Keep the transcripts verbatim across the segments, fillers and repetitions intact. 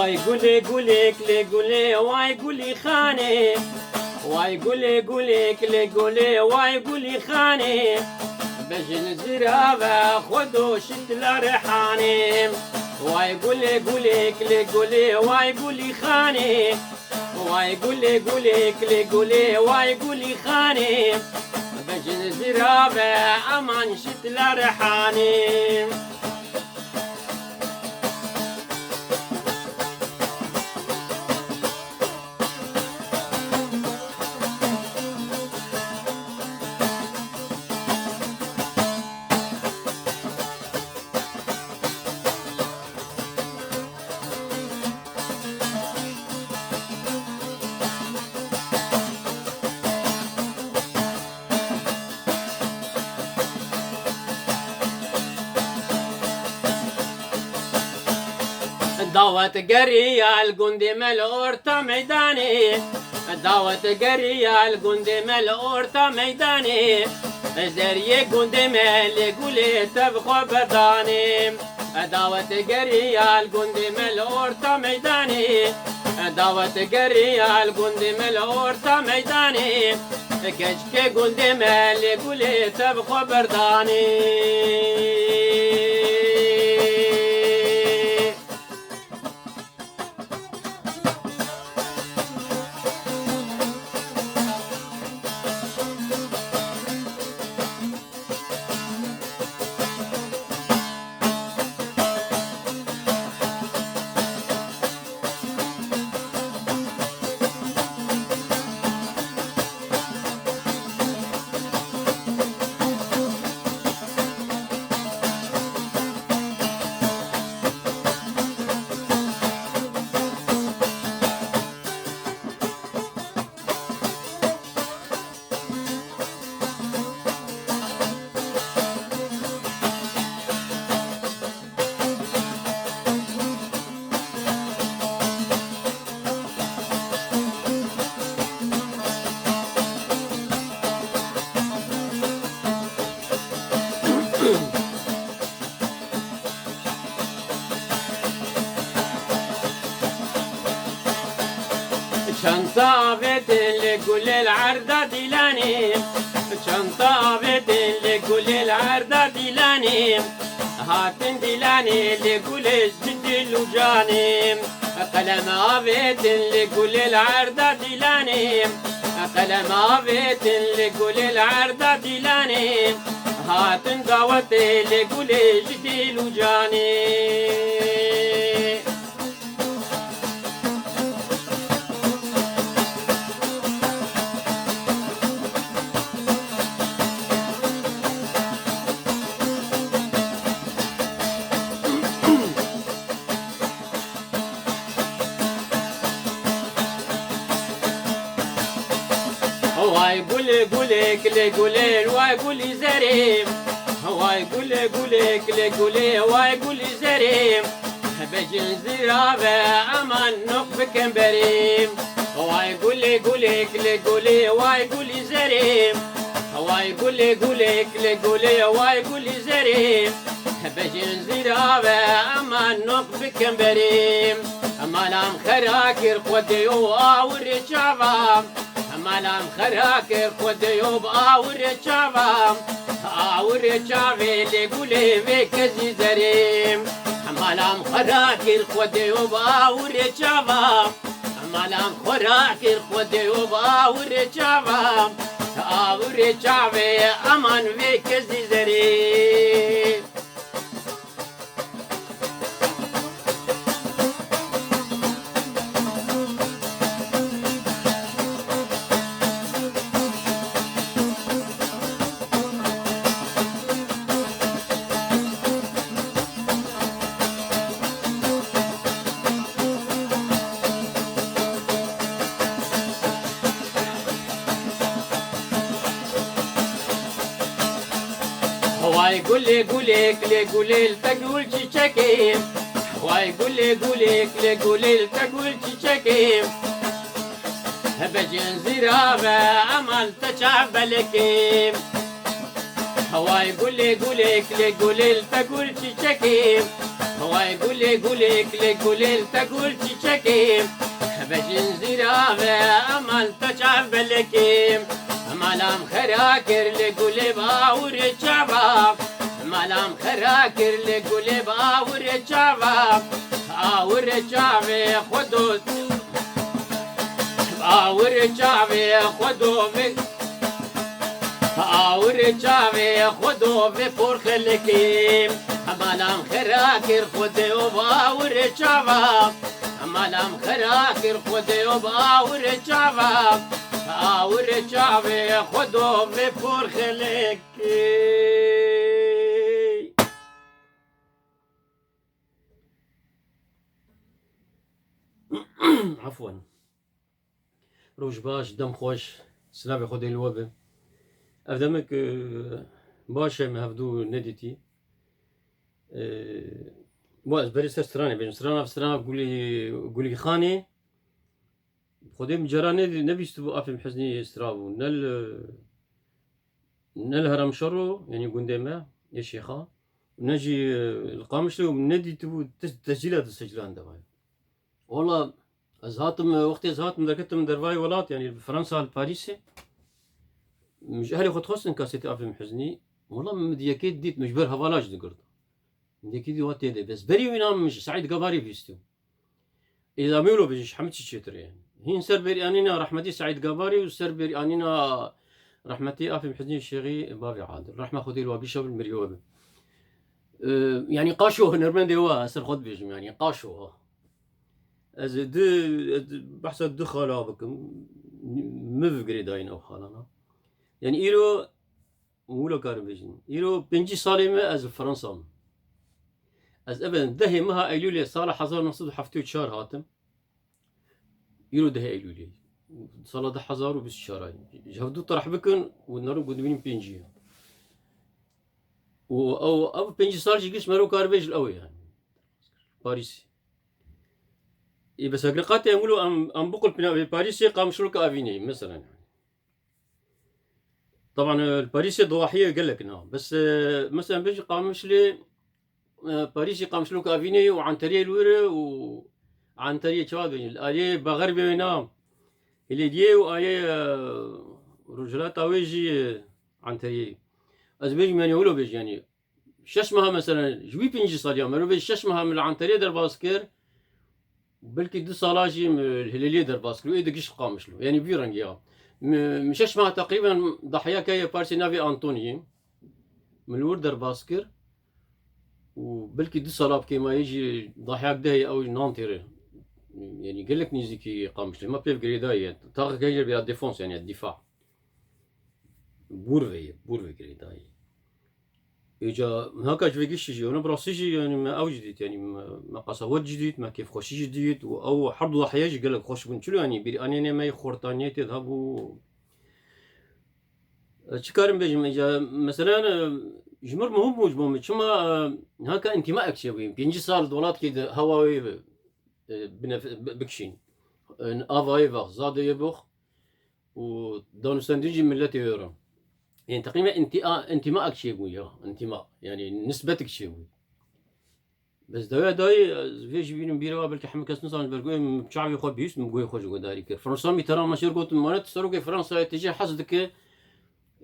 Way gulê gulê kilê gulê, way gulî xanê. Way gulê gulê kilê gulê, way gulî xanê. Bejin zira ve xwe doşit la rehanê. Way gulê gulê kilê gulê, way gulî xanê. Way gulê gulê kilê gulê, way gulî xanê. Bejin zira ve eman şit la rehanê. Dawet geriya li gundê me li orta meydanê. Dawet geriya li gundê me li orta meydanê. Ji deriyê gundê me lê gulê te bi xwe berdanê. Dawet geriya li gundê me li orta meydanê. Dawet geriya li gundê me li orta meydanê. Keçikê gundê me lê gulê te bi xwe berdanê. Çanta avêtin li gulê li erda dîlanê. Çanta avêtin li gulê li erda dîlanê. Hatin dîlanê li gulê ji dil û canê. Qelem avêtin li gulê li erda dîlanê. Qelem avêtin li gulê li erda dîlanê. Hatin dawetê li gulê ji dil û canê. Way gulê gulê kilê gulê, way gulî zerê. Way gulê gulê kilê gulê, way gulî zerê. Bejin zira ve eman nok bikin berê. Way gulê gulê kilê gulê, way gulî zerê. Way gulê gulê kilê gulê, way gulî zerê. Bejin zira ve eman nok bikin berê. Malam xera kir xwedê û awirê çava. Malam xera kir xwedê û bi awirê çava. Awirê çavê lê gulê vê kezî zerê. Malam xera kir xwedê û bi awirê çava. Malam xera kir xwedê û bi awirê çava. Awirê çavê eman vê kezî zerê. Way gulê gulê kilê gulê li te gul çiçekê. Way gulê gulê kilê gulê li te gul çiçekê. Bejin zira ve eman te çav belekê. Way gulê gulê kilê gulê li te gul çiçekê. Vay gulê gulê, gulê gulê, li te gul çîçekê. Vejin zîra ve, emal te çav belekê. Malam xera kir li gulê bawirê çava. Malam xera kir li gulê bawirê çava. Awirê çavê xwe do. Awirê çavê xwe do vê. Awirê çavê xwe do vê por xelekê. Malam xera kir xwe de o bawirê çava. Malam xera kir xwe de o bawirê çava. Awirê çavê xwe do vê por xelekê. Afwan. Roj baş, dem xweş, silavê Xwedê li we be. Ev demek, e, baş e me hevdû nedîtî. E, bo ez berê ser stranê bêjim. Strana, strana Gulî, Gulîxanê. Xwedê min cara nedî-, nebîstibû afê min hiznî stra bû. Ne li, ne li Heremşero, yanî gundê me, yê Şêxa, ne jî, e, li Qamişlo min nedîtibû te-, tescîla di seclan de vay. Wala ez hatim, e, wextê ez hatim derketim dervayê welat, yanî li Fransa, li Parîsê, min ji ehlê xwe dixwestin kasetê afê min hiznî. Wala min di yekê dît, min ji ber hevala jî digirt. Min di yekê dît wa tê de. Bes berî wîna min ji Seîd Gabarî bîstiyo. Êdamî wilo bêjin, ji hemî çi çêtir e. Hîn ser berî anîna rehmetî Seîd Gabarî û ser berî anîna rehmetî afê min hiznî Şêxî Bavê Adil. Rehma Xwedê li wa bîşe bin, mirî we bin. E, yanî qaşo hunermendê wa, ez ser xwe dibêjim, yanî qaşo. Ez ê di, ez behsa du xala bikim. Min girêdayîn ew xalana. Yanî îro, wilo karim bêjin. Îro pêncî salê me ez li Fransa me. Ez ebe dehê meha Eylûlê sala hezar neh sed û heftê û çar hatim. Îro dehê Eylûlê. Sala du hezar û bîst û çar ay. Ji hevdû terh bikin û nerin ku dibînin pêncî ye. Û ew, ev pêncî sal jî giş mero kar bêj li ew yani. Parîsî. Ê, bes eger qatê em wilo em, em biqulpîne vê Parîsê, Qamişlo ke Avînê, mesela yani. Taban, e, li Parîsê dawahiyê gelek na. Bes, e, mesela bêjî Qamişlê, e, Parîsî Qamişlo ke Avînê û Antalyayê li wir e û Antalya çawa bêjin? Li aliyê baxerbê wê na. Hêlêdiyê û aliyê, e, rojhilata wê jî, e, Antalyayê. Ez bêjim yani wilo bêjî yani. Şeş meha mesela, ji wî pêncî saliya, merov bê şeş meha min li Antalyayê derbas kir, belkî du sala jî min li Hilêliyê derbas kir û ê de giş Qamişlo. Yanî vî rengî ya. Min, min şeş meha teqrîben dahiya keye parsê navê Antoniyê. Min li wir derbas kir û belkî du sala bi kêmayî jî dahiyak dehê ew jî Nantêrê. Yanî gelek nêzîkî Qamişlo. Me pêv girêdayî ye. Taxeke jî ya defans yani ya dîfa. Bûr ve ye, bûr ve girêdayî. Îca haka ji vê giştî jî, ona bi rastî jî, yanî me ew jî dît, yanî me, me qesawet jî dît, me kêfxweşî jî dît û ew her du dahiya jî gelek xweş bûn. Çilo yanî bîranînê me yê xortaniyê tê de hebû. E, çi karim bêjim, îca, mesela, e, ji mir muhim bû ji bo min. Çima, e, haka întîmaek çêbû. Pêncî sal di welatkî de hewa wê, e, binef-, bi-, bikişîn. E, ava wê vex, zadê wê box. û danûstendin jî milletê wê re. Ên teqrîben întîa-, întîmaek çêbû ya, întîma, yanî nisbetik çêbû. Bes dawiya dayê, ez vê jî bînim bîra wa, belkî hemû kes nizanin, ber guhê min çavê xwe bihîst, min guhê xwe ji guhdarî kir. Fransa Mitterrand me şêr gotin, mane tu serokê Fransayê tijî hez dike,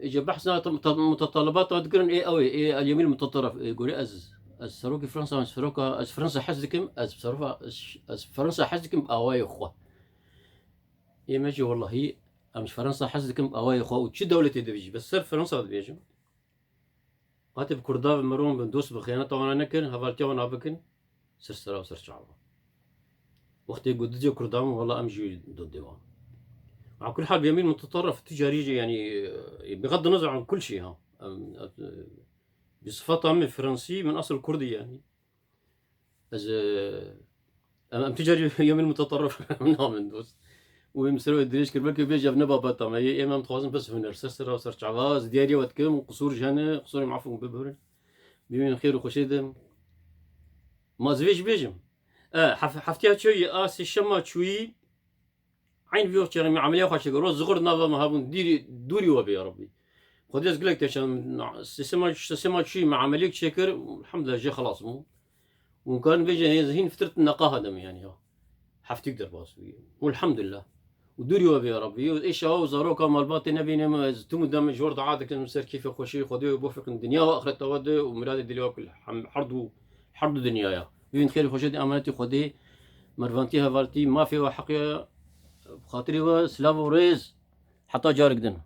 ê, ji behsa te-, te-, mutetalibata dikirin, ê ew ê, ê Elyemîn Muteteref, ê, gorê ez, ez serokê Fransa, ez seroka, ez Fransa hez dikim, ez serofa, ez, ez Fransa hez dikim bi awayê xwe. Ê me jî wellahî em ji Fransa hez dikin bi awayê xwe û çi dewletê de bijî. Bes ser Fransa dibêjim. Qatê bi Kurda ve miron bin, dost bi, xiyaneta wana nekin, hevaltiya wana bikin, ser sera û ser çava. Wextê ku didê Kurda min, wela em jî dodê wan. Ala kul hal, bi yemîn muteterrif, tu carî jî, yanî, e, bi xeddî nezar an kul şey ha. Em, e, bi sifeta min Fransî, min esil Kurdî yanî. Ez, e, em, em tu carî yemîn muteterrif namin dost. Û em ser wê dirêj kir, belkî bêje ev ne babeta me ye, êm em dixwazin bes huner, ser sera û ser çava, ez diyariya we dikim, qisûr ji hene, qisûrê min efû bibirin. Bimînin xêr û xweşê de. Ma ez vê jî bêjim. E, hef-, heftiya çûyî, a sêşema çûyî, Eyn vî wextê min emeliya xwe çêkir. Ro zixur nava me hebûn, dîrî, dûrî we bê ya Rabbî. Xwedê ez gelek têşan, sêsema, sêsema çûyî me emeliyek çêkir, elhamdulillah jê xelas bûm. Hûn karin bêjin, hê zihîn fitirtin neqaha dem yani ya. Heftîk derbas bûye. Û elhamdulillah. Û dûrî we bê ya Rabbî. Û inşallah û zaroka malbatê nebînim, ez tim û dem ji wir dua dikim ser kêfê xweşî Xwedê we bifiqin dinya û axireta we de û miradê dilê we kul hem herd û, herd û dinya ya. Bibin xêr û xweşiyetê emanetî Xwedê, mervantî hevaltî, mafê we heqê we, xatirê we, silav û rêz. Heta carek din.